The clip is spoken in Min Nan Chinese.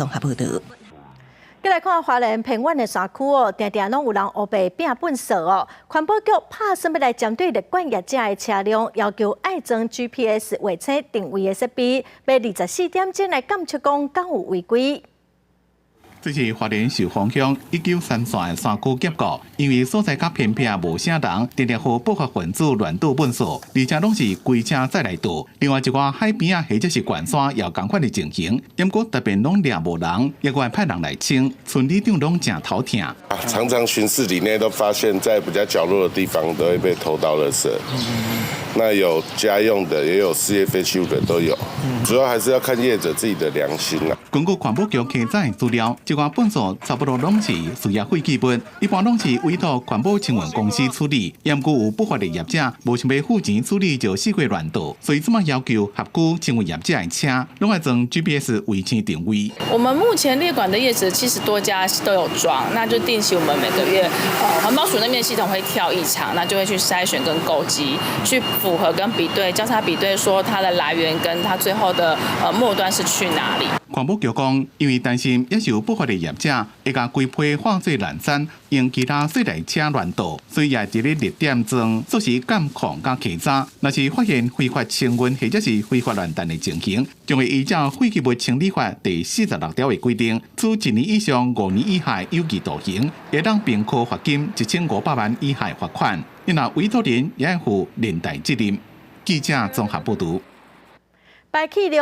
綜合報導。繼來看花蓮偏遠的山區哦，定定攏有人烏白拚糞埽哦。環保局拍算欲來針對列管業者的車輛，要求愛裝 GPS 衛星定位的設備，欲24點鐘來監測講敢有違規。這是花蓮壽豐鄉193線的山區結構，因為所在較偏僻，無啥人，定定予不法分子亂倒糞埽，而且攏是規車載來倒。另外一寡海邊仔或者是懸山也有仝款的情形，毋過特別攏掠無人，也閣派人來清，村里長攏誠頭疼。常常巡視裡內都發現，在比較角落的地方都會被偷倒垃圾。那有家用的，也有事業廢棄物的都有，主要還是要看業者自己的良心啦。根據環保局記載資料，這寡糞埽差不多攏是事業廢棄物，一般攏是委託環保清運公司處理。毋過有不法的業者無想欲付錢處理，就四處亂倒，所以這馬要求轄區清運業者的車攏愛裝 GPS 衛星定位。我們目前列管的業者70多家都有裝，那就定期我們每個月，環保署那邊系統會跳異常，那就會去篩選跟勾稽，去符合跟比對交叉比對，說它的來源跟它最後的末端是去哪裡。環保局講，因為擔心猶是有不法的業者會共規批化做爛山，用其他細台車亂倒，所以也佇咧列點裝做時監控佮稽查。若是發現非法清運或者是非法亂彈的情形，將會依照廢棄物清理法第46條的規定，處1年以上5年以下有期徒刑，會當併科罰金1500萬以下罰款。你若委託人也愛負連帶責任。記者綜合報導。排氣量。